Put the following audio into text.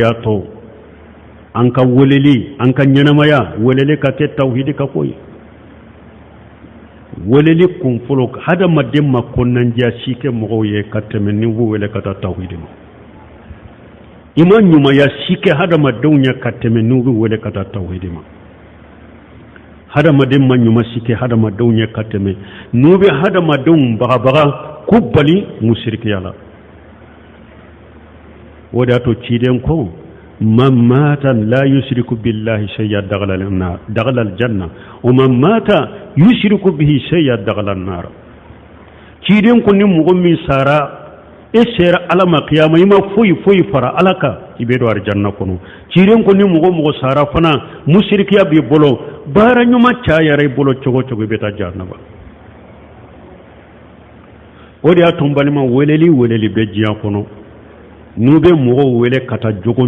Y'a to an ka weleli, an ka ɲɛnamaya weleli ka kɛ tawhidi ka ko ye. Weleli kun fɔlɔ, hadamaden ma kɔnɔnandiya si kɛ mɔgɔw ye ka tɛmɛ n'i b'u wele ka taa tawhidi ma. I ma ɲumanya si kɛ hadamadenw ye ka tɛmɛ n'u bɛ wele ka taa tawhidi ma. Hadamaden ma ɲuman si kɛ hadamadenw ye ka tɛmɛ n'u bɛ hadamadenw bagabaga k'u bali musirikiya la. O de y'a to ciden ko: man mata la yusriku billahi shay'a dakhala aljanna wa man mata yusriku bihi shay'a dakhala an-nar. Ciden ko ni mɔgɔ min sara, e sera Ala ma kiyama, i ma foyi foyi fara Ala kan, i bɛ don arijanna kɔnɔ. Ciden ko ni mɔgɔ mɔgɔ sara fana, musirikiya b'i bolo, baara ɲuman cayara i bolo cogo cogo, i bɛ taa jahanama. O de y'a to n balima, weleli weleli bɛ diɲɛ kɔnɔ, n'u bɛ mɔgɔw wele ka taa jogo